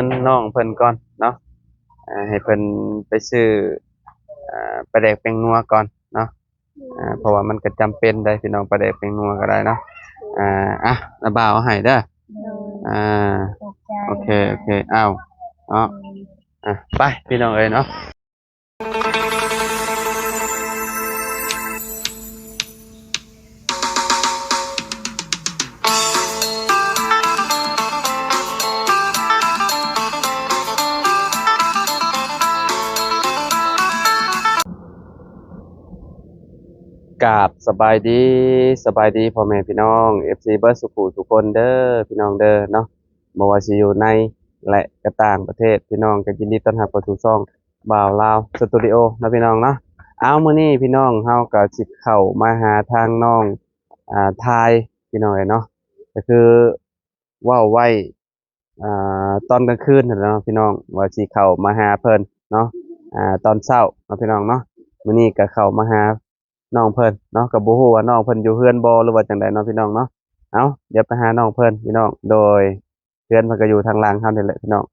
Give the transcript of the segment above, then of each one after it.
ນນ້ອງເພິ່ນກ່ອນເນາະ ອ່າ ໃຫ້ເພິ່ນໄປຊື້ ອ່າ ປາແດກແປ້ງນົວກ່ອນເນາະ ອ່າ ເພາະວ່າມັນກໍຈຳເປັນໄດ໋ພີ່ນ້ອງ ປາແດກແປ້ງນົວກໍໄດ້ເນາະ ອ່າ ອ່ະ ລະບ່າວເອົາໃຫ້ເດີ ໂດຍ ອ່າ ຂອບໃຈ ໂອເຄ ໂອເຄ ອ້າວ ເນາະ ໂດຍ ອ່ະ ໄປພີ່ນ້ອງເອີຍເນາະ. ກາບສະບາຍດີ ສະບາຍດີພໍ່ແມ່ພີ່ນ້ອງ ເອັຟຊີ ເບິດສູ່ຜູ້ສູ່ຄົນເດີ ພີ່ນ້ອງເດີເນາະ ບໍ່ວ່າຊິຢູ່ໃນ ແລະ ກະຕ່າງປະເທດ ພີ່ນ້ອງກໍຍິນດີຕ້ອນຮັບເຂົ້າສູ່ຊ່ອງ ບ່າວລາວສະຕູດິໂອເນາະພີ່ນ້ອງເນາະ. ເອົາ ມື້ນີ້ພີ່ນ້ອງເຮົາກໍຊິເຂົ້າມາຫາທາງນ້ອງ ອ່າ ທາຍ ພີ່ນ້ອງເອີຍເນາະ ກໍຄືເວົ້າໄວ້ ອ່າ ຕອນກາງຄືນຫັ້ນແຫຼະເນາະພີ່ນ້ອງ ວ່າຊິເຂົ້າມາຫາເພິ່ນເນາະ ອ່າ ຕອນເຊົ້າເນາະພີ່ນ້ອງເນາະ. ມື້ນີ້ກໍເຂົ້າມາຫາ ນ້ອງເພິ່ນເນາະ ກໍບໍ່ຮູ້ວ່ານ້ອງເພິ່ນຢູ່ເຮືອນບໍ່ ຫຼືວ່າຈັ່ງໃດເນາະພີ່ນ້ອງເນາະ. ເອົາ ດຽວໄປຫານ້ອງເພິ່ນພີ່ນ້ອງ ໂດຍ ເຮືອນເພິ່ນກໍຢູ່ທາງຫຼັງເຮົານີ້ແຫຼະພີ່ນ້ອງ.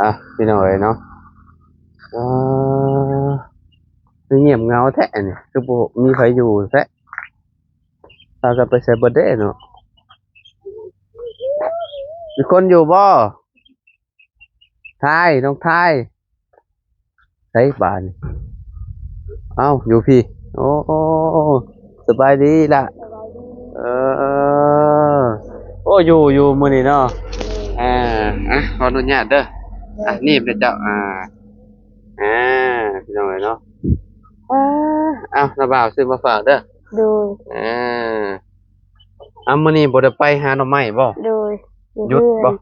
ອ່ະ ພີ່ນ້ອງເອີຍເນາະ ເອີ ຄືງຽບເຫງົາແທ້ນີ້ ຄືບໍ່ມີໃຜຢູ່ແທ້ ພາກັນໄປໃສເບິດເດ້ເນາະ. ມີຄົນຢູ່ບໍ່? ທາຍ ນ້ອງທາຍ ໃສບາດນີ້? ເອົ້າ ຢູ່ພີ້ ໂອ້ ສະບາຍດີລະ ສະບາຍດີ ເອີ ໂອ້ ຢູ່ ຢູ່ມື້ນີ້ເນາະ ເອີ ອ່າ ຂໍອະນຸຍາດເດີ ອ່າ ໜີບເດີເຈົ້າ ອ່າ ອ່າ ພີ່ນ້ອງເອີຍເນາະ ອ່າ ເອົາ ນ້າບ່າວຊື້ມາຝາກເດີ ໂດຍ ອ່າ ເອົາ ມື້ນີ້ບໍ່ໄດ້ໄປຫາໜໍ່ໄມ້ບໍ່? ໂດຍ ຢຸດບໍ່?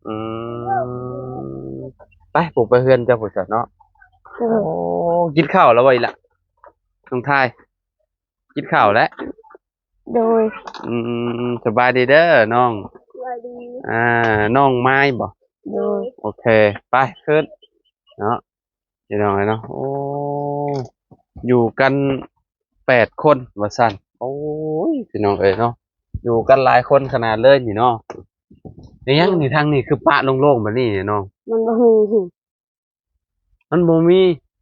ອືມ ໄປ ປູກໄປເຮືອນເຈົ້າພຸ້ນຊະເນາະ ໂດຍ ໂອ້ ກິນເຂົ້າແລ້ວບໍ່ອີ່ຫຼະ ນ້ອງທາຍ ກິນເຂົ້າແລ້ວ? ໂດຍ ອືມ ສະບາຍດີເດີນ້ອງ ສະບາຍດີ ອ່າ ນ້ອງມາຍບໍ່? ໂດຍ ໂອເຄ ໄປຂຶ້ນເນາະ ພີ່ນ້ອງເອີຍເນາະ ໂອ້ ຢູ່ກັນແປດຄົນວ່າຊັ້ນ ໂອ້ຍ ພີ່ນ້ອງເອີຍເນາະ ຢູ່ກັນຫຼາຍຄົນຂະໜາດເລີຍນີ້ເນາະ. ອີຫຍັງນີ້ ທາງນີ້ຄືປະໂລ່ງໆແບບນີ້ນີ້ນ້ອງ? ມັນບໍ່ມີ ມັນບໍ່ມີ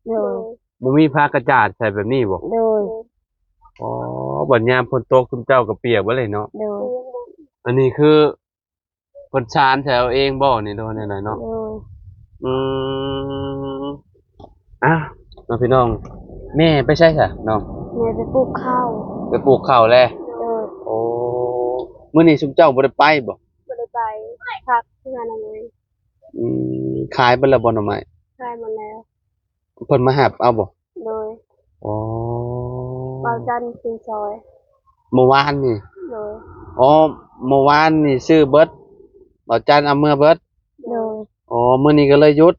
ໂດຍ ບໍ່ມີຜ້າກະຈາດໃສ່ແບບນີ້ບໍ່? ໂດຍ ອໍ ບັດຍາມຝົນຕົກ ຊຸມເຈົ້າກໍປຽກເບິດເລີຍເນາະ ໂດຍ ອັນນີ້ຄື ເພິ່ນສານໃສ່ເອົາເອງບໍ່ນີ້ ຫຼືວ່າແນວໃດເນາະ? ໂດຍ ອືມ ອ້າວ ເນາະ ພີ່ນ້ອງ ແມ່ໄປໃສຊະນ້ອງ? ແມ່ໄປປູກເຂົ້າ ໄປປູກເຂົ້າແລ້ວ ໂດຍ ໂອ້ ມື້ນີ້ຊຸມເຈົ້າບໍ່ໄດ້ໄປບໍ່? ບໍ່ໄດ້ໄປ ພັກເຮືອນເອົາໄວ້ ອືມ ຂາຍເບິດແລ້ວບໍ່ໜໍ່ໄມ້? ຂາຍໝົດແລ້ວ ເພິ່ນມາຮັບເອົາບໍ່? ໂດຍ ອໍ ບ່າວຈັນຊື້ຊ່ອຍ ເມື່ອວານນີ້ ໂດຍ ອໍ ເມື່ອວານນີ້ຊື້ເບິດ ບ່າວຈັນເອົາເມືອເບິດ ໂດຍ ອໍ ມື້ນີ້ກໍເລີຍຢຸດ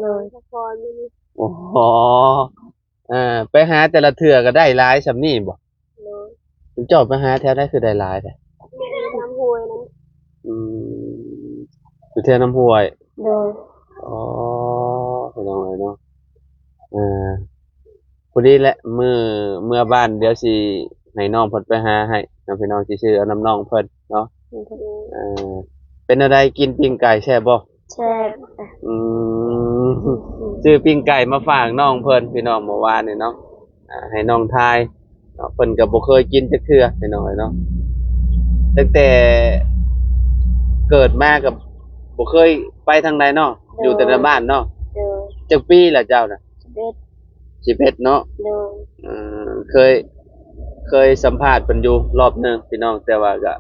ໂດຍ ພັກຜ່ອນມື້ນີ້ ໂອ້ ເອີ ໄປຫາແຕ່ລະເທື່ອກໍໄດ້ຫຼາຍສ່ຳນີ້ບໍ່? ໂດຍ ເຈົ້າໄປຫາແຖວໃດຄືໄດ້ຫຼາຍແທ້? ຢູ່ແຖວນ້ຳຫ້ວຍນັ້ນ ອືມ ຢູ່ແຖວນ້ຳຫ້ວຍ ໂດຍ ອໍ ພີ່ນ້ອງເອີຍເນາະ ເອີ ພໍດີແຫຼະ ມື້ເມືອບ້ານ ດຽວຊິໃຫ້ນ້ອງເພິ່ນໄປຫາໃຫ້ເນາະ ພີ່ນ້ອງ ຊິຊື້ເອົານຳນ້ອງເພິ່ນເນາະ ໂດຍ ເອີ ເປັນແນວໃດ ກິນປີ້ງໄກ່ແຊບບໍ່? ແຊບ ອືມ ຊື້ປີ້ງໄກ່ມາຝາກນ້ອງເພິ່ນ ພີ່ນ້ອງ ເມື່ອວານນີ້ເນາະ ອ່າ ໃຫ້ນ້ອງທາຍເນາະ ເພິ່ນກໍບໍ່ເຄີຍກິນຈັກເທື່ອ ພີ່ນ້ອງເອີຍເນາະ ຕັ້ງແຕ່ເກີດມາກໍບໍ່ເຄີຍໄປທາງໃດເນາະ ໂດຍ ຢູ່ແຕ່ໃນບ້ານເນາະ ໂດຍ ຈັກປີລະເຈົ້ານະ? ສິບເອັດ ສິບເອັດເນາະ ໂດຍ ເອີ ເຄີຍ ເຄີຍສຳພາດເພິ່ນຢູ່ລອບໜຶ່ງ ພີ່ນ້ອງ ແຕ່ວ່າກໍ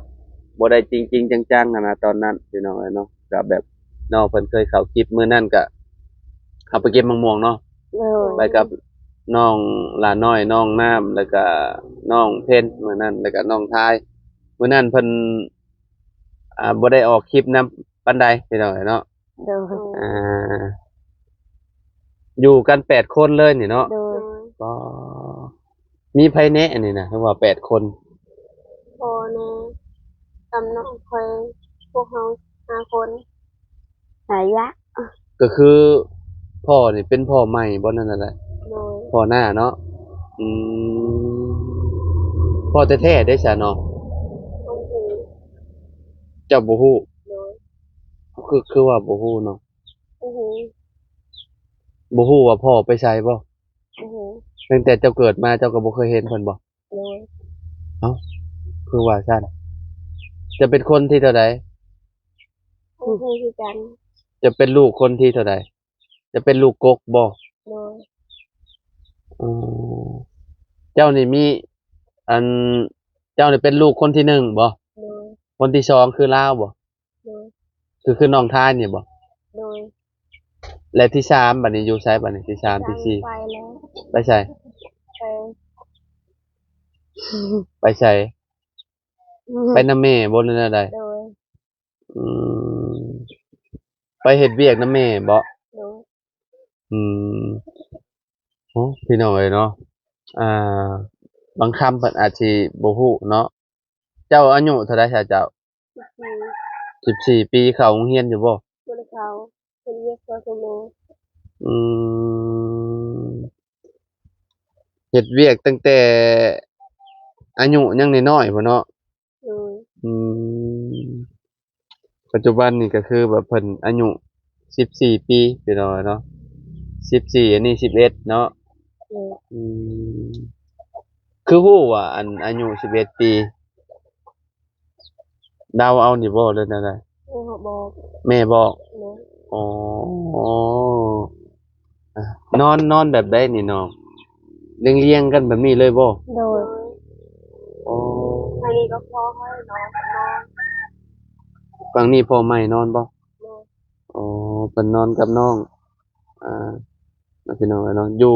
ບໍ່ໄດ້ຈິງໆຈັງໆຫັ້ນນະ ຕອນນັ້ນ ພີ່ນ້ອງເອີຍເນາະ ກໍແບບ ນ້ອງເພິ່ນເຄີຍເຂົ້າຄລິບ ມື້ນັ້ນກະເຮົາໄປເກັບໝາກມ່ວງເນາະ ໂດຍ ໄປກັບນ້ອງຫຼ້ານ້ອຍ ນ້ອງນ້ຳ ແລ້ວກະນ້ອງເພັນ ມື້ນັ້ນ ແລ້ວກະນ້ອງທາຍ ມື້ນັ້ນເພິ່ນ ອ່າ ບໍ່ໄດ້ອອກຄລິບນຳປານໃດ ພີ່ນ້ອງເອີຍເນາະ ໂດຍ ອ່າ ຢູ່ກັນແປດຄົນເລີຍນີ້ເນາະ ໂດຍ ກໍ ມີໃຜແນ່ອັນນີ້ນະ ຄືວ່າແປດຄົນ? ພໍ່ແນ່ ກັບນ້ອງຂ້ອຍ ພວກເຮົາຫ້າຄົນ ຫາຍະ ກໍຄືພໍ່ນີ້ເປັນພໍ່ໃໝ່ບໍ່? ນັ້ນແຫຼະ ໂດຍ ພໍ່ນ້າເນາະ ອືມ ພໍ່ແທ້ໆເດ້ຊະນ້ອງ? ບໍ່ຮູ້ ເຈົ້າບໍ່ຮູ້? ໂດຍ ຄື ຄືວ່າບໍ່ຮູ້ເນາະ? ບໍ່ຮູ້. ບໍ່ຮູ້ວ່າພໍ່ໄປໃສບໍ່? ບໍ່ຮູ້. ຕັ້ງແຕ່ເຈົ້າເກີດມາເຈົ້າກໍບໍ່ເຄີຍເຫັນເພິ່ນບໍ່? ໂດຍ. ເອົ້າ ຄືວ່າຊັ້ນ? ຈະເປັນຄົນທີເທົ່າໃດ? ບໍ່ຮູ້ຄືກັນ. ຈະເປັນລູກຄົນທີເທົ່າໃດ? ຈະເປັນລູກກົກບໍ່? ໂດຍ. ອໍ ເຈົ້ານີ້ມີ ອັນ ເຈົ້ານີ້ເປັນລູກຄົນທີໜຶ່ງບໍ່? ໂດຍ. ຄົນທີສອງຄືລາວບໍ່? ໂດຍ. ຄື ຄືນ້ອງທາຍນີ້ບໍ່? ໂດຍ. ແລະທີສາມບັດນີ້ຢູ່ໃສບັດນີ້? ທີສາມ ທີສີ່ ໄປແລ້ວ. ໄປໃສ? ໄປ ໄປໃສ? ໄປນຳແມ່ບໍ່ ຫຼືແນວໃດ? ໂດຍ. ອືມ ໄປເຮັດວຽກນຳແມ່ບໍ່? ໂດຍ. ອືມ ໂອ້ ພີ່ນ້ອງເອີຍເນາະ ອ່າ ບາງຄຳເພິ່ນອາດຊິບໍ່ຮູ້ເນາະ. ເຈົ້າອາຍຸເທົ່າໃດຊະເຈົ້າ? ສິບສີ່. ສິບສີ່ປີ. ເຂົ້າໂຮງຮຽນຢູ່ບໍ່? ບໍ່ໄດ້ເຂົ້າ. ເຮັດວຽກຊ່ວຍພໍ່ແມ່. ອືມ ເຮັດວຽກຕັ້ງແຕ່ອາຍຸຍັງນ້ອຍໆພຸ້ນເນາະ? ໂດຍ. ອືມ ປັດຈຸບັນນີ້ກໍຄືແບບເພິ່ນອາຍຸສິບສີ່ປີ ພີ່ນ້ອງເນາະ ສິບສີ່ ອັນນີ້ສິບເອັດເນາະ. ໂດຍ. ອືມ ຄືຮູ້ວ່າ ອັນ ອາຍຸສິບເອັດປີ? ເດົາເອົານີ້ບໍ່ ຫຼືແນວໃດ? ແມ່ບອກ. ແມ່ບອກ. ໂດຍ. ອໍ ນອນ ນອນແບບໃດນີ້ນ້ອງ? ລຽງໆກັນແບບນີ້ເລີຍບໍ່? ໂດຍ. ອໍ ທາງນີ້ກໍພໍ່ໃຫ້ນອນກັບນ້ອງ. ຝັ່ງນີ້ພໍ່ໃໝ່ນອນບໍ່? ໂດຍ. ອໍ ເພິ່ນນອນກັບນ້ອງ ອ່າ ພີ່ນ້ອງເອີຍເນາະ ຢູ່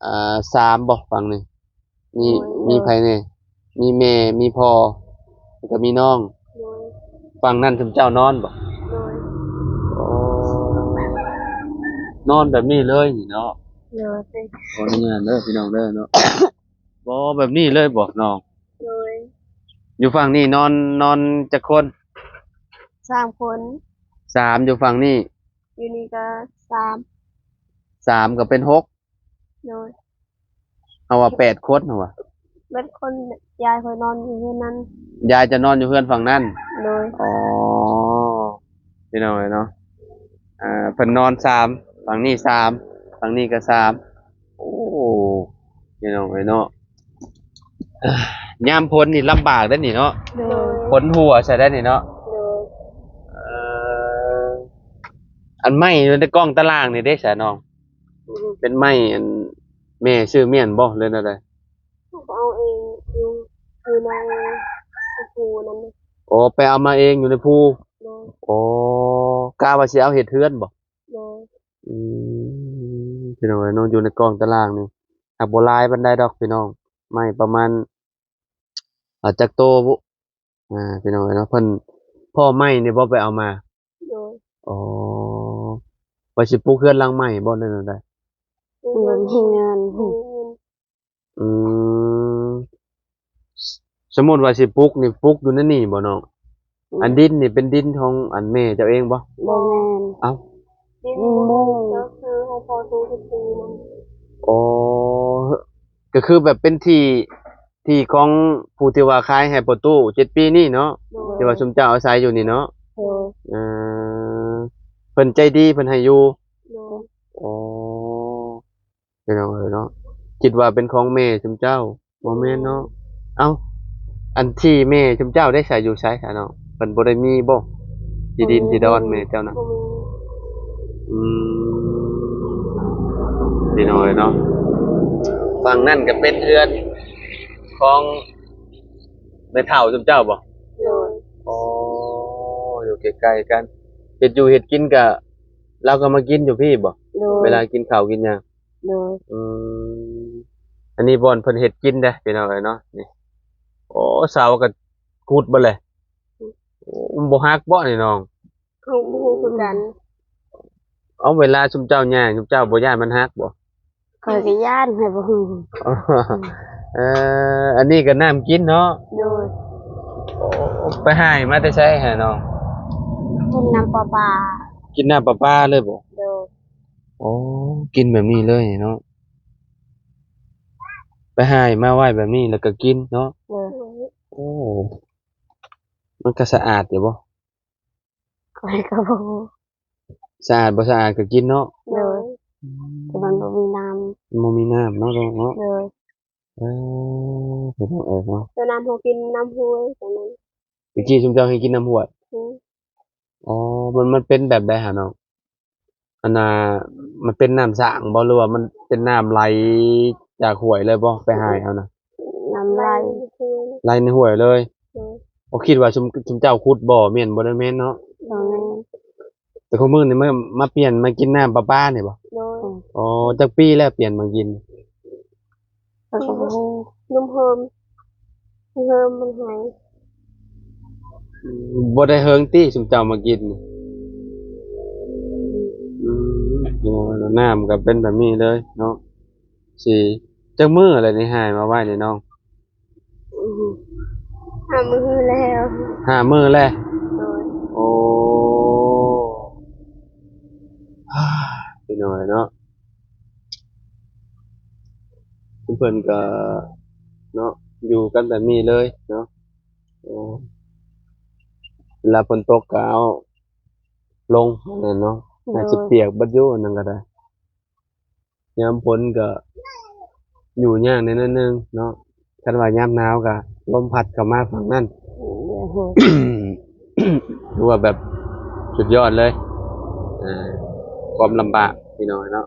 ອ່າ ສາມບໍ່? ຝັ່ງນີ້ມີ ໂດຍ ມີໃຜແດ່? ມີແມ່ ມີພໍ່ ແລ້ວກໍມີນ້ອງ. ໂດຍ. ຝັ່ງນັ້ນຊຸມເຈົ້ານອນບໍ່? ໂດຍ. ອໍ ນອນແບບນີ້ເລີຍນີ້ເນາະ? ໂດຍ. ຂໍອະນຸຍາດເດີພີ່ນ້ອງເດີເນາະ ບໍ່ ແບບນີ້ເລີຍບໍ່ນ້ອງ? ໂດຍ. ຢູ່ຝັ່ງນີ້ນອນ ນອນຈັກຄົນ? ສາມຄົນ. ສາມ ຢູ່ຝັ່ງນີ້? ຢູ່ນີ້ກໍສາມ. ສາມກໍເປັນຫົກ. ໂດຍ. ເຮົາວ່າແປດຄົນ ເຮົາວ່າ ເບິດຄົນ. ຍາຍຂ້ອຍນອນຢູ່ເຮືອນນັ້ນ. ຍາຍຈະນອນຢູ່ເຮືອນຝັ່ງນັ້ນ? ໂດຍ. ອໍ ພີ່ນ້ອງເອີຍເນາະ ອ່າ ເພິ່ນນອນສາມ ຝັ່ງນີ້ສາມ ຝັ່ງນີ້ກໍສາມ. ໂອ້ ພີ່ນ້ອງເອີຍເນາະ ຍາມຝົນນີ້ລຳບາກເດ້ນີ້ເນາະ. ໂດຍ. ຝົນຫົວໃສ່ໄດ້ນີ້ເນາະ. ໂດຍ. ເອີ ອັນໄມ້ຢູ່ໃນກ້ອງຕາລ່າງນີ້ເດ້ຊະນ້ອງ? ອືມ ເປັນໄມ້ ອັນ ແມ່ຊື້ມ້ຽນບໍ່ ຫຼືແນວໃດ? ເອົາເອງຢູ່ ຢູ່ໃນພູນັ້ນ. ອໍ ໄປເອົາມາເອງຢູ່ໃນພູ. ໂດຍ. ອໍ ກະວ່າຊິເອົາເຮັດເຮືອນບໍ່? ໂດຍ. ອືມ ພີ່ນ້ອງເອີຍເນາະ ຢູ່ໃນກ້ອງຕາລ່າງນີ້ ຫາກບໍ່ຫຼາຍປານໃດດອກພີ່ນ້ອງ ໄມ້ປະມານ ອາ ຈັກໂຕບຸ ອ່າ ພີ່ນ້ອງເອີຍເນາະ ເພິ່ນ ພໍ່ໃໝ່ນີ້ບໍ່ໄປເອົາມາ? ໂດຍ. ອໍ ວ່າຊິປຸກເຮືອນຫຼັງໃໝ່ບໍ່ ຫຼືແນວໃດ? ບໍ່ມີເງິນ. ອືມ ສົມມຸດວ່າຊິປຸກນີ້ ປຸກຢູ່ໃນນີ້ບໍ່ນ້ອງ? ອືມ ອັນດິນນີ້ເປັນດິນຂອງອັນແມ່ເຈົ້າເອງບໍ່? ບໍ່ແມ່ນ. ເອົ້າ ດິນ ອືມ ນີ້ກໍຄືໃຫ້ພໍ່ຕູ້ເຮັດປູນຳ. ອໍ ກໍຄືແບບເປັນທີ່ ທີ່ຂອງຜູ້ທີ່ວ່າຂາຍໃຫ້ພໍ່ຕູ້ເຈັດປີນີ້ເນາະ? ໂດຍ. ທີ່ວ່າຊຸມເຈົ້າອາໄສຢູ່ນີ້ເນາະ? ໂດຍ. ເອີ ເພິ່ນໃຈດີ ເພິ່ນໃຫ້ຢູ່? ໂດຍ. ອໍ ພີ່ນ້ອງເອີຍເນາະ ຄິດວ່າເປັນຂອງແມ່ຊຸມເຈົ້າ ບໍ່ແມ່ນເນາະ. ເອົ້າ ອັນທີ່ແມ່ຊຸມເຈົ້າໄດ້ໃຊ້ຢູ່ໃສຊະນ້ອງ? ເພິ່ນບໍ່ໄດ້ມີບໍ່ ທີ່ດິນ ທີ່ດອນແມ່ເຈົ້ານະ? ບໍ່ມີ. ອືມ ພີ່ນ້ອງເອີຍເນາະ ຝັ່ງນັ້ນກໍເປັນເຮືອນຂອງແມ່ເຖົ້າຊຸມເຈົ້າບໍ່? ໂດຍ. ອໍ ຢູ່ໃກ້ໆກັນ ເຮັດຢູ່ເຮັດກິນກະ ລາວກໍມາກິນຢູ່ພີ້ບໍ່? ໂດຍ. ເວລາກິນເຂົ້າກິນຫຍັງ? ໂດຍ. ອືມ ອັນນີ້ບ່ອນເພິ່ນເຮັດກິນເດ້ພີ່ນ້ອງເອີຍເນາະ ນີ້. ໂອ້ ເສົາກໍຂຸດເບິດແຫຼະ. ໂອ້ ມັນບໍ່ຫັກບໍ່ນີ້ນ້ອງ? ເຮົາບໍ່ຮູ້ຄືກັນ. ເອົາ ເວລາຊຸມເຈົ້າຍ່າງ ຊຸມເຈົ້າບໍ່ຢ້ານມັນຫັກບໍ່? ຂ້ອຍກໍຢ້ານ ຂ້ອຍບໍ່ຮູ້. ເອີ ອັນນີ້ກໍນ້ຳກິນເນາະ? ໂດຍ. ໂອ້ ໄປຫາມາແຕ່ໃສຫານ້ອງ? ກິນນ້ຳປະປາ. ກິນນ້ຳປະປາເລີຍບໍ່? ໂດຍ. ໂອ້ ກິນແບບນີ້ເລີຍເນາະ ໄປຫາມາໄວ້ແບບນີ້ແລ້ວກໍກິນເນາະ? ໂດຍ. ໂອ້ ມັນກໍສະອາດຢູ່ບໍ່? ຂ້ອຍກໍບໍ່ຮູ້. ສະອາດບໍ່ສະອາດກໍກິນເນາະ. ໂດຍ. ອືມ ແຕ່ມັນບໍ່ມີນ້ຳ. ມັນບໍ່ມີນ້ຳເນາະ ນ້ອງເນາະ. ໂດຍ. ເອີ ພີ່ນ້ອງເອີຍເນາະ ແຕ່ນ້ຳເຮົາກິນນ້ຳຫ້ວຍ ຕອນນັ້ນ ແຕ່ກີ້ຊຸມເຈົ້າໃຫ້ກິນນ້ຳຫ້ວຍ. ອືມ. ອໍ ມັນ ມັນເປັນແບບໃດຫານ້ອງ? ອັນນ່າ ມັນເປັນນ້ຳສ້າງບໍ່ ຫຼືວ່າມັນເປັນນ້ຳໄຫຼຈາກຫ້ວຍເລີຍບໍ່ ໄປຫາເອົານະ? ນ້ຳໄຫຼ ໄຫຼໃນຫ້ວຍເລີຍ. ໂດຍ. ບໍ່ຄິດວ່າຊຸມ ຊຸມເຈົ້າຂຸດບໍ່? ແມ່ນບໍ່? ບໍ່ໄດ້ແມ່ນເນາະ. ບໍ່ແມ່ນ. ແຕ່ຄູ່ມື້ນີ້ມາ ມາປ່ຽນມາກິນນ້ຳປະປານີ້ບໍ່? ໂດຍ. ອໍ ຈັກປີແລ້ວປ່ຽນມາກິນ? ຂ້ອຍກໍບໍ່ຮູ້. ນຳເຮີມ ເຮີມມັນໃຫ້. ອືມ ບໍ່ໄດ້ເຫິງຕິຊຸມເຈົ້າມາກິນນີ້? ອືມ ໂອ້ ນ້ຳກໍເປັນແບບນີ້ເລີຍເນາະ. ຊິ ຈັກມື້ແລ້ວນີ້ຫາຍມາໄວ້ນີ້ນ້ອງ? ອືມ ຫ້າມື້ແລ້ວ. ຫ້າມື້ແລ້ວ? ໂດຍ. ໂອ້ ພີ່ນ້ອງເນາະ ເພິ່ນກໍເນາະ ຢູ່ກັນແບບນີ້ເລີຍເນາະ. ເອີ ເວລາຝົນຕົກກໍເອົາລົງ ແມ່ນເນາະ. ໂດຍ. ໜ້າຊິປຽກເບິດຢູ່ ອັນນັ້ນກໍໄດ້. ຍາມຝົນກໍຢູ່ຍາກແດ່ໜ້ອຍໜຶ່ງເນາະ. ຄັນວ່າຍາມໜາວກໍລົມພັດເຂົ້າມາຝັ່ງນັ້ນ. ໂດຍ. ຖືວ່າແບບສຸດຍອດເລີຍ ເອີ ຄວາມລຳບາກພີ່ນ້ອງເນາະ.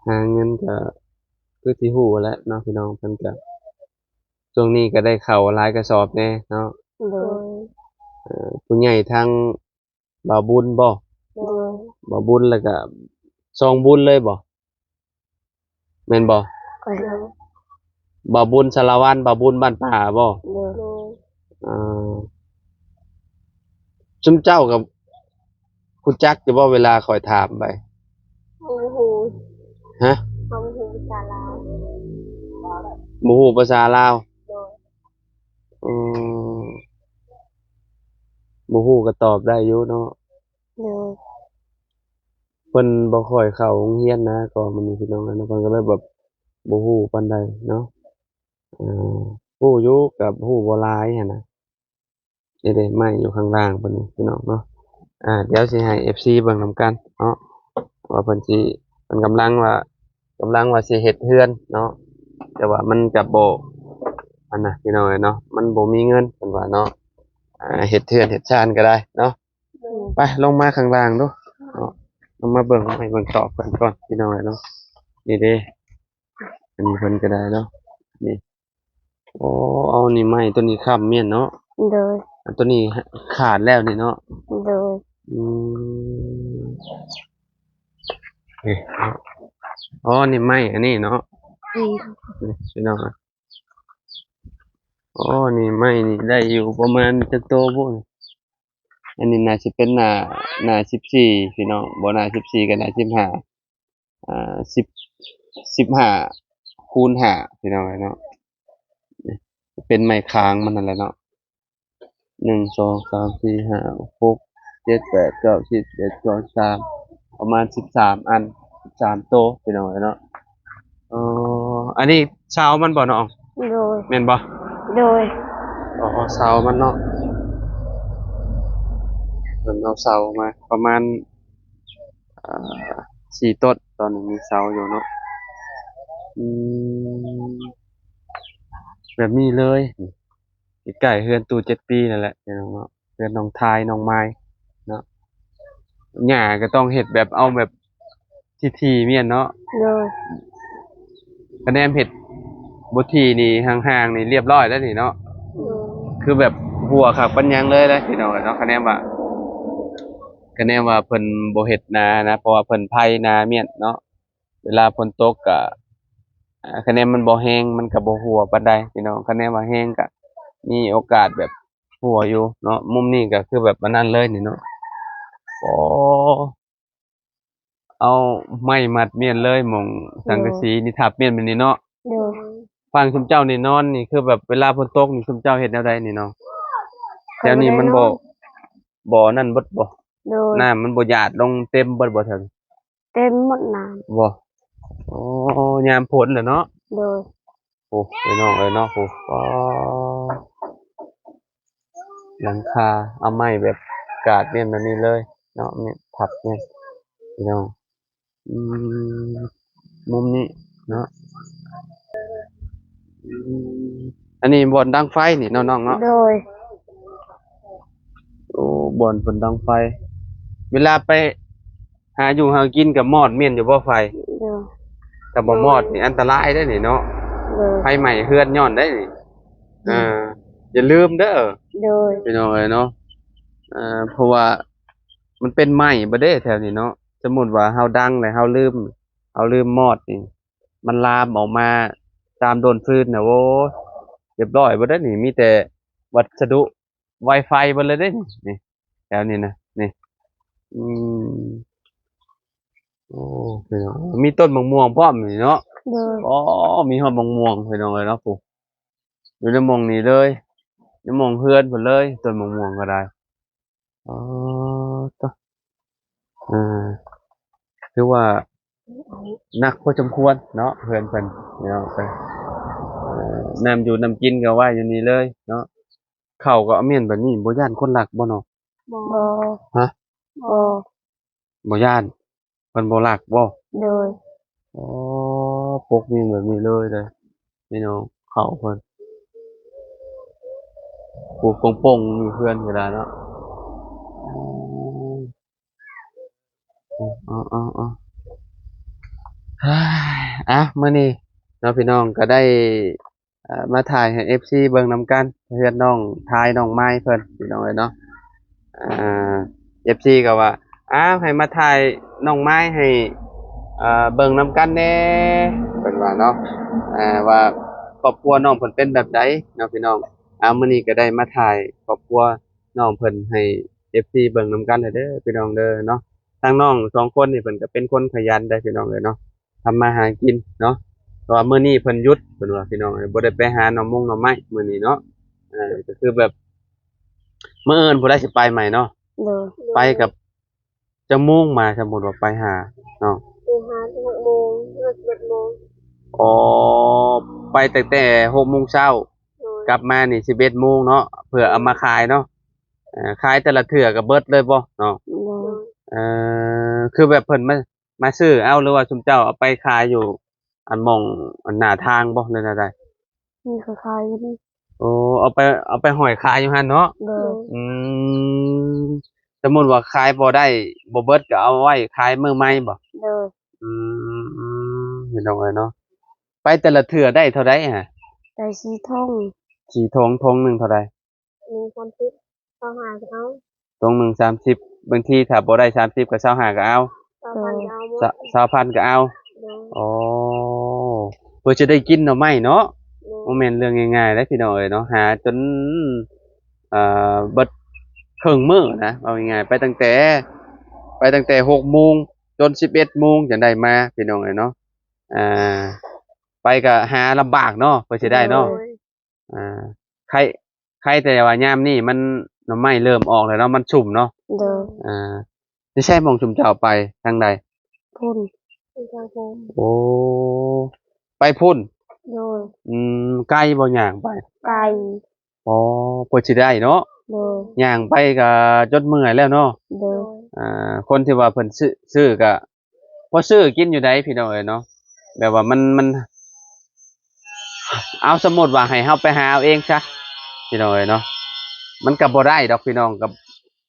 ຫາເງິນກໍຄືທີ່ຮູ້ແຫຼະເນາະ ພີ່ນ້ອງ. ເພິ່ນກໍ ຊ່ວງນີ້ກໍໄດ້ເຂົ້າຫຼາຍກະສອບແດ່ເນາະ. ໂດຍ. ເອີ ຜູ້ໃຫຍ່ທາງບ່າວບຸນບໍ່? ໂດຍ. ບ່າວບຸນ ແລ້ວກະສອງບຸນເລີຍບໍ່? ແມ່ນບໍ່? ໂດຍ. ບ່າວບຸນສາລະວັນ ບ່າວບຸນບ້ານປ່າບໍ່? ໂດຍ. ອ່າ ຊຸມເຈົ້າກໍຮູ້ຈັກຢູ່ບໍ່ ເວລາຂ້ອຍຖາມໄປ? ເຮົາບໍ່ຮູ້. ຮະ? ເຮົາບໍ່ຮູ້ພາສາລາວ. ບໍ່ຮູ້ພາສາລາວ? ໂດຍ. ອືມ ບໍ່ຮູ້ກໍຕອບໄດ້ຢູ່ເນາະ. ໂດຍ. ເພິ່ນບໍ່ຄ່ອຍເຂົ້າໂຮງຮຽນນະ ກໍມື້ນີ້ພີ່ນ້ອງເນາະ ເພິ່ນກໍເລີຍແບບບໍ່ຮູ້ປານໃດເນາະ. ອ່າ ຮູ້ຢູ່ ກໍຮູ້ບໍ່ຫຼາຍຫັ້ນນະ. ນີ້ເດ້ ໄມ້ຢູ່ຂ້າງລ່າງເພິ່ນນີ້ພີ່ນ້ອງເນາະ. ອ່າ ດຽວຊິໃຫ້ເອັຟຊີເບິ່ງນຳກັນເນາະ ວ່າເພິ່ນຊິ ເພິ່ນກຳລັງວ່າ ກຳລັງວ່າຊິເຮັດເຮືອນເນາະ ແຕ່ວ່າມັນກໍບໍ່ ອັນນະ ພີ່ນ້ອງເອີຍເນາະ ມັນບໍ່ມີເງິນເພິ່ນວ່າເນາະ. ອ່າ ເຮັດເຮືອນເຮັດຊານກໍໄດ້ເນາະ. ໂດຍ. ໄປ ລົງມາຂ້າງລ່າງດູເນາະ ລົງມາເບິ່ງໄມ້ເບິ່ງຕອກເພິ່ນກ່ອນ ພີ່ນ້ອງເອີຍເນາະ. ນີ້ເດ້ ອັນນີ້ເພິ່ນກໍໄດ້ເນາະ ນີ້. ໂອ້ ເອົານີ້ໄມ້ຕົວນີ້ຄ້ຳແມ່ນເນາະ? ໂດຍ. ອັນຕົວນີ້ຂາດແລ້ວນີ້ເນາະ? ໂດຍ. ອືມ ນີ້ເນາະ ອໍ ນີ້ໄມ້ອັນນີ້ເນາະ? ອືມ ນີ້ພີ່ນ້ອງ ອໍ ນີ້ໄມ້ນີ້ໄດ້ຢູ່ປະມານຈັກໂຕບຸ? ອັນນີ້ໜ້າຊິເປັນໜ້າ ໜ້າສິບສີ່ ພີ່ນ້ອງ ບໍ່ໜ້າສິບສີ່ກໍໜ້າສິບຫ້າ ອ່າ ສິບ ສິບຫ້າຄູນຫ້າ ພີ່ນ້ອງເອີຍເນາະ. ເປັນໄມ້ຄ້າງມັນນັ້ນແຫຼະເນາະ ໜຶ່ງ ສອງ ສາມ ສີ່ ຫ້າ ຫົກ ເຈັດ ແປດ ເກົ້າ ສິບ ສິບເອັດ ສິບສອງ ສິບສາມ ປະມານສິບສາມອັນ ສິບສາມໂຕ ພີ່ນ້ອງເອີຍເນາະ. ອໍ ອັນນີ້ເສົາມັນບໍ່ນ້ອງ? ໂດຍ. ແມ່ນບໍ່? ໂດຍ. ອໍ ເສົາມັນເນາະ ເພິ່ນເອົາເສົາມາປະມານ ອ່າ ສີ່ຕົ້ນ ຕອນນີ້ມີເສົາຢູ່ເນາະ. ອືມ ແບບນີ້ເລີຍ ໃກ້ໆເຮືອນຕູ້ເຈັດປີນັ້ນແຫຼະ ພີ່ນ້ອງເນາະ ເຮືອນນ້ອງທາຍ ນ້ອງມາຍເນາະ. ຫຍ້າກໍຕ້ອງເຮັດແບບ ເອົາແບບຖີ່ໆ ແມ່ນເນາະ? ໂດຍ. ຄະແນນເຮັດບໍ່ຖີ່ນີ້ ຫ່າງໆ ນີ້ ລຽບຮ້ອຍແລ້ວນີ້ເນາະ? ໂດຍ. ຄືແບບຫົວຄັກປານຫຍັງເລີຍເດ້ ພີ່ນ້ອງເອີຍເນາະ. ຄະແນນວ່າ ຄະແນນວ່າເພິ່ນບໍ່ເຮັດນານະ ເພາະວ່າເພິ່ນໄຖນາແມ່ນເນາະ. ເວລາຝົນຕົກກະ ອ່າ ຄະແນນມັນບໍ່ແຮງ ມັນກະບໍ່ຮົ່ວປານໃດພີ່ນ້ອງ. ຄະແນນວ່າແຮງກະມີໂອກາດແບບຮົ່ວຢູ່ເນາະ. ມຸມນີ້ກະຄືແບບອັນນັ້ນເລີຍນີ້ເນາະ. ອໍ ເອົາໄມ້ມັດແມ່ນເລີຍ ໝ່ອງສັງກະສີນີ້ທັບແມ່ນ ແມ່ນນີ້ເນາະ? ໂດຍ. ຝັ່ງຊຸມເຈົ້ານີ້ນອນນີ້ ຄືແບບເວລາຝົນຕົກນີ້ ຊຸມເຈົ້າເຮັດແນວໃດນີ້ນ້ອງ? ແຖວນີ້ມັນບໍ່ ບໍ່ນັ້ນເບິດບໍ່? ໂດຍ. ນ້ຳມັນບໍ່ຫຍາດລົງເຕັມເບິດບໍ່ແຖວນີ້? ເຕັມໝົດນ້ຳ. ບໍ່? ໂອ້ ຍາມຝົນແຫຼະເນາະ. ໂດຍ ໂອ້ ພີ່ນ້ອງເອີຍເນາະ ໂອ້ ອໍ ຫຼັງຄາເອົາໄມ້ແບບກາດແມ່ນແບບນີ້ເລີຍເນາະ ແມ່ນພັບແມ່ນ ພີ່ນ້ອງ ອືມ ມຸມນີ້ເນາະ ອືມ ອັນນີ້ບ່ອນດັງໄຟນີ້ເນາະນ້ອງເນາະ ໂດຍ ໂອ້ ບ່ອນເພິ່ນດັງໄຟ ເວລາໄປ ຫາຢູ່ຫາກິນກໍມອດແມ່ນຢູ່ບໍ່ໄຟ? ໂດຍ ຖ້າບໍ່ມອດນີ້ອັນຕະລາຍເດ້ນີ້ເນາະ ໂດຍ ໄຟໄໝ້ເຮືອນຍ້ອນໄດ້ນີ້ ອືມ ເອີ ຢ່າລືມເດີ ໂດຍ ພີ່ນ້ອງເອີຍເນາະ ເອີ ເພາະວ່າມັນເປັນໄໝ້ເບິດເດ້ແຖວນີ້ເນາະ ສົມມຸດວ່າເຮົາດັງແລ້ວເຮົາລືມ ເຮົາລືມມອດນີ້ ມັນລາມອອກມາຕາມໂດນຟືນນະ ໂອ້ຍ ຮຽບຮ້ອຍເບິດເດ້ນີ້ ມີແຕ່ວັດສະດຸ ໄວໄຟເບິດເລີຍເດ້ນີ້ ນີ້ ແຖວນີ້ນະ ນີ້ ອືມ ໂອ້ ພີ່ນ້ອງ ມີຕົ້ນໝາກມ່ວງພ້ອມນີ້ເນາະ ໂດຍ ອໍ ມີຮອດໝາກມ່ວງ ພີ່ນ້ອງເອີຍເນາະ ຜູ້ ຢູ່ໃນໝ່ອງນີ້ເລີຍ ໃນໝ່ອງເຮືອນພຸ້ນເລີຍ ຕົ້ນໝາກມ່ວງກໍໄດ້ ອໍ ໂຕ ອ່າ ຖືວ່າໜັກພໍສົມຄວນເນາະ ເຮືອນເພິ່ນເນາະ ເອີ ນ້ຳຢູ່ນ້ຳກິນກໍໄວ້ຢູ່ນີ້ເລີຍເນາະ ເຂົ້າກໍແມ່ນແບບນີ້ ບໍ່ຢ້ານຄົນລັກບໍ່ນ້ອງ? ບໍ່ ຮະ? ບໍ່ ບໍ່ຢ້ານ ເພິ່ນບໍ່ລັກບໍ່? ໂດຍ ອໍ ປົກນີ້ແບບນີ້ເລີຍເດີ ພີ່ນ້ອງ ເຂົ້າເພິ່ນ ປູກປົງໆ ຢູ່ເຮືອນກໍໄດ້ເນາະ ອໍ ເອີ ເອີ ເອີ ອ່າ ມື້ນີ້ເນາະ ພີ່ນ້ອງ ກໍໄດ້ ເອີ ມາຖ່າຍໃຫ້ເອັຟຊີເບິ່ງນຳກັນ ເຮືອນນ້ອງທາຍ ນ້ອງມາຍເພິ່ນ ພີ່ນ້ອງເອີຍເນາະ ອ່າ ເອັຟຊີກໍວ່າ ອ້າວ ໃຫ້ມາຖ່າຍນ້ອງມາຍໃຫ້ ເອີ ເບິ່ງນຳກັນແດ່ ເພິ່ນວ່າເນາະ ອ່າ ວ່າຄອບຄົວນ້ອງເພິ່ນເປັນແບບໃດເນາະ ພີ່ນ້ອງ ອ່າ ມື້ນີ້ກໍໄດ້ມາຖ່າຍຄອບຄົວນ້ອງເພິ່ນໃຫ້ເອັຟຊີເບິ່ງນຳກັນແລ້ວເດີ ພີ່ນ້ອງເດີເນາະ ທາງນ້ອງສອງຄົນນີ້ເພິ່ນກໍເປັນຄົນຂະຫຍັນໄດ໋ ພີ່ນ້ອງເອີຍເນາະ ທຳມາຫາກິນເນາະ ເພາະວ່າມື້ນີ້ເພິ່ນຢຸດ ເພິ່ນວ່າ ພີ່ນ້ອງເອີຍ ບໍ່ໄດ້ໄປຫາໜໍ່ມົງໜໍ່ໄມ້ມື້ນີ້ເນາະ ເອີ ກໍຄືແບບມື້ອື່ນພຸ້ນລະຊິໄປໃໝ່ເນາະ ໂດຍ ໄປກັບຈັກໂມງມາ ສົມມຸດວ່າໄປຫານ້ອງ? ໄປຫາສິບຫົກໂມງ ເລີກສິບເອັດໂມງ ອໍ ໄປຕັ້ງແຕ່ຫົກໂມງເຊົ້າ ໂດຍ ກັບມານີ້ສິບເອັດໂມງເນາະ ເພື່ອເອົາມາຂາຍເນາະ ເອີ ຂາຍແຕ່ລະເທື່ອກໍເບິດເລີຍບໍ່ນ້ອງ? ໂດຍ ເອີ ຄືແບບເພິ່ນມາ ມາຊື້ເອົາ ຫຼືວ່າຊຸມເຈົ້າເອົາໄປຂາຍຢູ່ອັນໝ່ອງອັນໜ້າທາງບໍ່ ຫຼືແນວໃດ? ມີຂາຍຢູ່ນີ້ ໂອ້ ເອົາໄປ ເອົາໄປຫ້ອຍຂາຍຢູ່ຫັ້ນເນາະ? ໂດຍ ອືມ ສົມມຸດວ່າຂາຍບໍ່ໄດ້ ບໍ່ເບິດກໍເອົາໄວ້ຂາຍມື້ໃໝ່ບໍ່? ໂດຍ ອືມ ພີ່ນ້ອງເອີຍເນາະ ໄປແຕ່ລະເທື່ອໄດ້ເທົ່າໃດຫະ? ໄດ້ສີ່ຖົງ ສີ່ຖົງ ຖົງໜຶ່ງເທົ່າໃດ? ໜຶ່ງສາມສິບ ຊາວຫ້າກໍເອົາ ຖົງໜຶ່ງສາມສິບ ບາງທີຖ້າບໍ່ໄດ້ສາມສິບກໍຊາວຫ້າກໍເອົາ ຊາວພັນກໍເອົາ ຊາວພັນກໍເອົາ ໂດຍ ອໍ ເພື່ອຈະໄດ້ກິນໜໍ່ໄມ້ເນາະ ໂດຍ ບໍ່ແມ່ນເລື່ອງງ່າຍໆເດ້ພີ່ນ້ອງເອີຍເນາະ ຫາຈົນ ເອີ ເບິດເຄິ່ງມື້ນະ ເວົ້າງ່າຍໆ ໄປຕັ້ງແຕ່ ໄປຕັ້ງແຕ່ຫົກໂມງຈົນສິບເອັດໂມງຈັ່ງໄດ້ມາ ພີ່ນ້ອງເອີຍເນາະ ອ່າ ໄປກໍຫາລຳບາກເນາະ ເພື່ອຊິໄດ້ເນາະ ໂດຍ ອ່າ ໄຄ ໄຄແຕ່ວ່າຍາມນີ້ມັນ ໜໍ່ໄມ້ເລີ່ມອອກແລ້ວເນາະ ມັນຊຸ່ມເນາະ ໂດຍ ອ່າ ຢູ່ໃສໝ່ອງຊຸມເຈົ້າໄປ ທາງໃດ? ພຸ້ນ ທາງພຸ້ນ ໂອ້ ໄປພຸ້ນ ໂດຍ ອືມ ໄກບໍ່ ຍ່າງໄປ? ໄກ ອໍ ເພື່ອຊິໄດ້ເນາະ ໂດຍ ຍ່າງໄປກໍຈົນເມື່ອຍແລ້ວເນາະ ໂດຍ ອ່າ ຄົນທີ່ວ່າເພິ່ນຊື້ ຊື້ກໍ ພໍຊື້ກິນຢູ່ໃດ໋ພີ່ນ້ອງເອີຍເນາະ ແບບວ່າມັນ ມັນ ເອົາ ສົມມຸດວ່າໃຫ້ເຮົາໄປຫາເອົາເອງຊະ ພີ່ນ້ອງເອີຍເນາະ ມັນກໍບໍ່ໄດ້ດອກພີ່ນ້ອງ ກໍ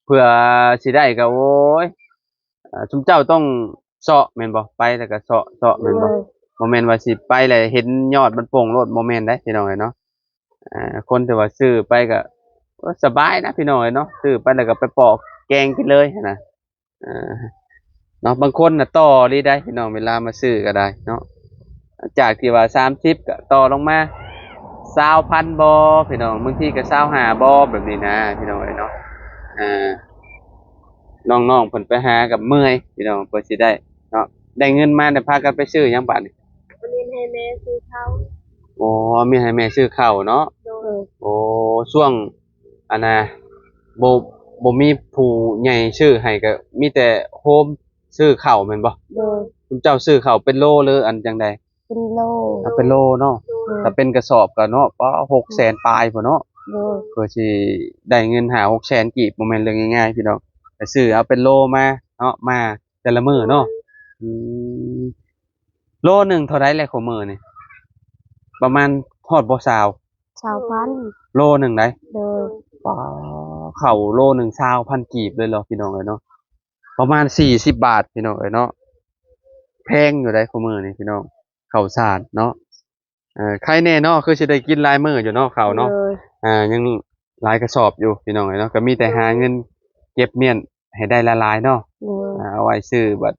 ເພື່ອຊິໄດ້ກໍ ໂອ້ຍ ອ່າ ຊຸມເຈົ້າຕ້ອງເຊາະແມ່ນບໍ່? ໄປແລ້ວກໍເຊາະ ເຊາະແມ່ນບໍ່? ໂດຍ ບໍ່ແມ່ນວ່າຊິໄປແລ້ວເຫັນຍອດມັນໂປ່ງໂລດ ບໍ່ແມ່ນໃດ໋ພີ່ນ້ອງເອີຍເນາະ ອ່າ ຄົນທີ່ວ່າຊື້ໄປກໍ ໂອ້ຍ ສະບາຍນະພີ່ນ້ອງເອີຍເນາະ ຊື້ໄປແລ້ວກໍໄປປອກແກງກິນເລີຍຫັ້ນນະ. ເອີ ເນາະ ບາງຄົນນະຕໍ່ອີ່ຫຼີໄດ໋ພີ່ນ້ອງ ເວລາມາຊື້ກໍໄດ້ເນາະ ຈາກທີ່ວ່າສາມສິບກໍຕໍ່ລົງມາຊາວພັນບໍ່ພີ່ນ້ອງ ບາງທີກໍຊາວຫ້າບໍ່ ແບບນີ້ນະພີ່ນ້ອງເອີຍເນາະ ອ່າ ນ້ອງໆເພິ່ນໄປຫາກໍເມື່ອຍພີ່ນ້ອງ ເພື່ອຊິໄດ້ເນາະ ໄດ້ເງິນມາແລ້ວພາກັນໄປຊື້ຫຍັງບາດນີ້? ເອົາເງິນໃຫ້ແມ່ຊື້ເຂົ້າ ໂອ້ ເອົາເງິນໃຫ້ແມ່ຊື້ເຂົ້າເນາະ ໂດຍ ໂອ້ ຊ່ວງ ອັນນ່າ ບໍ່ ບໍ່ມີຜູ້ໃຫຍ່ຊື້ໃຫ້ ກໍມີແຕ່ໂຮມຊື້ເຂົ້າແມ່ນບໍ່? ໂດຍ ເຈົ້າຊື້ເຂົ້າເປັນໂລ ຫຼືອັນຈັ່ງໃດ? ປັນໂລ ເອົາເປັນໂລເນາະ. ໂດຍ ຖ້າເປັນກະສອບກໍເນາະ ປາ ຫົກແສນປາຍພຸ້ນເນາະ. ໂດຍ ເພື່ອຊິໄດ້ເງິນຫ້າຫົກແສນກີບ ບໍ່ແມ່ນເລື່ອງງ່າຍໆ ພີ່ນ້ອງ. ໄປຊື້ເອົາເປັນໂລມາເນາະ ມາແຕ່ລະມື້ເນາະ. ໂດຍ ອືມ ໂລໜຶ່ງເທົ່າໃດແຫຼະ ຄູ່ມື້ນີ້? ປະມານຮອດບໍ່ຊາວ? ຊາວພັນ ໂລໜຶ່ງໃດ໋. ໂດຍ ປາ ເຂົ້າໂລໜຶ່ງຊາວພັນກີບເລີຍເນາະ ພີ່ນ້ອງເອີຍເນາະ. ປະມານສີ່ສິບບາດ ພີ່ນ້ອງເອີຍເນາະ. ແພງຢູ່ໃດ໋ ຄູ່ມື້ນີ້ ພີ່ນ້ອງ ເຂົ້າສານເນາະ. ເອີ ໄຄແນ່ເນາະ ຄືຊິໄດ້ກິນຫຼາຍມື້ຢູ່ເນາະ ເຂົ້າເນາະ. ໂດຍ ອ່າ ຍັງຫຼາຍກະສອບຢູ່ ພີ່ນ້ອງເອີຍເນາະ. ກໍມີແຕ່ຫາເງິນເກັບມ້ຽນໃຫ້ໄດ້ຫຼາຍໆເນາະ. ໂດຍ ອ່າ ເອົາໄວ້ຊື້ບັດ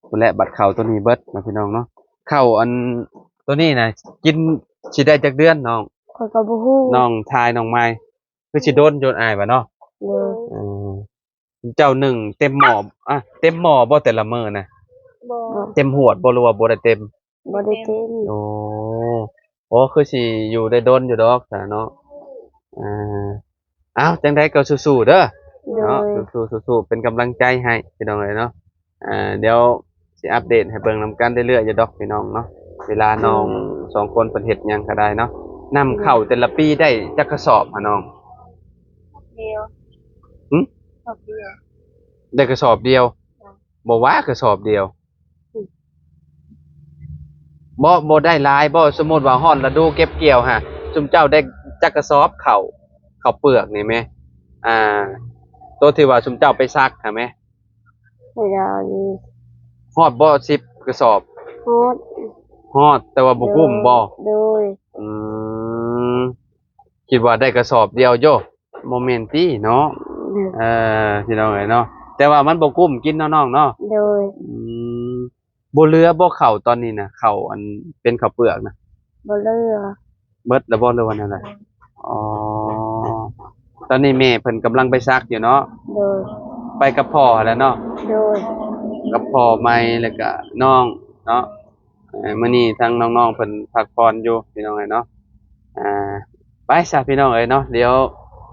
ພຸ້ນແຫຼະ ບັດເຂົ້າໂຕນີ້ເບິດເນາະ ພີ່ນ້ອງເນາະ. ເຂົ້າອັນໂຕນີ້ນະ ກິນຊິໄດ້ຈັກເດືອນນ້ອງ? ຂ້ອຍກໍບໍ່ຮູ້ ນ້ອງຊາຍນ້ອງມາຍ ຄືຊິດົນຢູ່ອ້າຍວ່າເນາະ. ໂດຍ ເອີ ເຈົ້າໜຶ້ງເຕັມໝໍ້ ອ່ະ ເຕັມໝໍ້ບໍ່ແຕ່ລະມື້ນະ? ບໍ່ ເຕັມຫວດບໍ່ ຫຼືວ່າບໍ່ໄດ້ເຕັມ? ບໍ່ໄດ້ເຕັມ. ໂອ້ ໂອ້ ຄືຊິຢູ່ໄດ້ດົນຢູ່ດອກຊະເນາະ. ອ່າ ເອົ້າ ຈັ່ງໃດກໍສູ້ໆເດີ ໂດຍ ເນາະ ສູ້ໆ ສູ້ໆ ເປັນກຳລັງໃຈໃຫ້ ພີ່ນ້ອງເອີຍເນາະ. ອ່າ ດຽວຊິອັບເດດໃຫ້ເບິ່ງນຳກັນເລື້ອຍໆຢູ່ດອກ ພີ່ນ້ອງເນາະ. ເວລານ້ອງ ໂດຍ ສອງຄົນເພິ່ນເຮັດຫຍັງກໍໄດ້ເນາະ. ນຳເຂົ້າແຕ່ລະປີໄດ້ຈັກກະສອບຫະນ້ອງ? ດຽວ ຫຶ? ສອບດຽວ ໄດ້ກະສອບດຽວ. ບໍ່ວ່າກະສອບດຽວ ບໍ່ ບໍ່ໄດ້ຫຼາຍບໍ່? ສົມມຸດວ່າຮອດລະດູເກັບກ່ຽວຫະ ຊຸມເຈົ້າໄດ້ຈັກກະສອບເຂົ້າ ເຂົ້າເປືອກນີ້ແມ? ອ່າ ໂຕທີ່ວ່າຊຸມເຈົ້າໄປສັກຫະແມ? ໄດ້ ຮອດບໍ່ສິບກະສອບ? ຮອດ ຮອດ ແຕ່ວ່າບໍ່ກຸ້ມບໍ່? ໂດຍ ອືມ ຄິດວ່າໄດ້ກະສອບດຽວໂຢ. ບໍ່ແມ່ນຕິເນາະ. ອືມ ເອີ ພີ່ນ້ອງເອີຍເນາະ ແຕ່ວ່າມັນບໍ່ກຸ້ມກິນເນາະນ້ອງເນາະ. ໂດຍ ອືມ ບໍ່ເຫຼືອບໍ່ເຂົ້າຕອນນີ້ນະ ເຂົ້າອັນເປັນເຂົ້າເປືອກນະ? ບໍ່ເຫຼືອ ເບິດແລ້ວບໍ່ ຫຼືວ່າແນວໃດ? ອໍ ຕອນນີ້ແມ່ເພິ່ນກຳລັງໄປສັກຢູ່ເນາະ. ໂດຍ ໄປກັບພໍ່ຫັ້ນແຫຼະເນາະ. ໂດຍ ກັບພໍ່ໃໝ່ ແລ້ວກະນ້ອງເນາະ. ເອີ ມື້ນີ້ທາງນ້ອງໆເພິ່ນພັກຜ່ອນຢູ່ ພີ່ນ້ອງເອີຍເນາະ. ອ່າ ໄປຊະ ພີ່ນ້ອງເອີຍເນາະ ດຽວ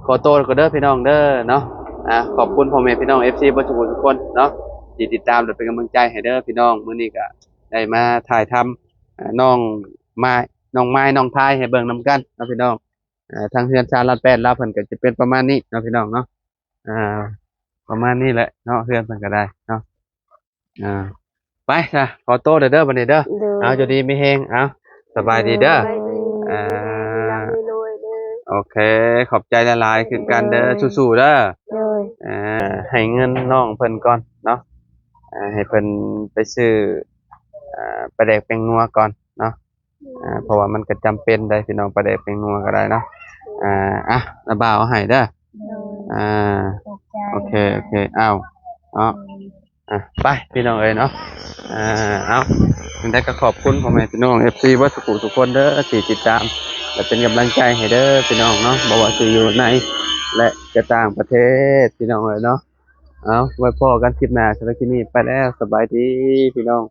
ຂໍໂຕກ່ອນເດີ ພີ່ນ້ອງເດີເນາະ. ອ່າ ຂອບຄຸນພໍ່ແມ່ພີ່ນ້ອງ ເອັຟຊີ ເບິດທຸກຜູ້ທຸກຄົນເນາະ ທີ່ຕິດຕາມ ແລະ ເປັນກຳລັງໃຈໃຫ້ເດີ ພີ່ນ້ອງ. ມື້ນີ້ກະໄດ້ມາຖ່າຍທຳ ອ່າ ນ້ອງມາຍ ນ້ອງມາຍ ນ້ອງພາຍ ໃຫ້ເບິ່ງນຳກັນເນາະ ພີ່ນ້ອງ. ອ່າ ທາງເຮືອນຊານລ້ານແປດລາວເພິ່ນກໍຈະເປັນປະມານນີ້ເນາະ ພີ່ນ້ອງເນາະ. ອ່າ ປະມານນີ້ແຫຼະເນາະ ເຮືອນເພິ່ນກໍໄດ້ເນາະ. ອ່າ ໄປຊະ ຂໍໂຕເດີ ເດີ ບັດນີ້ເດີ. ໂດຍ ເອົາ ຢູ່ດີມີແຮງ ເອົາ ສະບາຍດີເດີ. ໂດຍ ອ່າ ໂດຍ ໂອເຄ ຂອບໃຈຫຼາຍໆຄືກັນເດີ. ໂດຍ ສູ້ໆເດີ. ໂດຍ ອ່າ ໃຫ້ເງິນນ້ອງເພິ່ນກ່ອນເນາະ. ອ່າ ໃຫ້ເພິ່ນໄປຊື້ ອ່າ ປາແດກແປ້ງນົວກ່ອນເນາະ. ອ່າ ເພາະວ່າມັນກໍຈຳເປັນໄດ໋ ພີ່ນ້ອງ ປາແດກແປ້ງນົວກໍໄດ້ເນາະ. ອ່າ ອ່ະ ລະບ່າວເອົາໃຫ້ເດີ. ໂດຍ ອ່າ ຂອບໃຈ ໂອເຄ ໂອເຄ ເອົາເນາະ. ໂດຍ ອ່ະ ໄປ ພີ່ນ້ອງເອີຍເນາະ. ອ່າ ເອົາ ຈັ່ງໃດກໍຂອບຄຸນພໍ່ແມ່ພີ່ນ້ອງ ເອັຟຊີ ເບິດທຸກຜູ້ທຸກຄົນເດີ ທີ່ຕິດຕາມ ແລະ ເປັນກຳລັງໃຈໃຫ້ເດີ ພີ່ນ້ອງເນາະ. ບໍ່ວ່າຊິຢູ່ໃນ ແລະ ຈະຕ່າງປະເທດ ພີ່ນ້ອງເອີຍເນາະ. ເອົາ ໄວ້ພໍ້ກັນຄລິບໜ້າ. ສຳລັບຄລິບນີ້ໄປແລ້ວ ສະບາຍດີ ພີ່ນ້ອງ.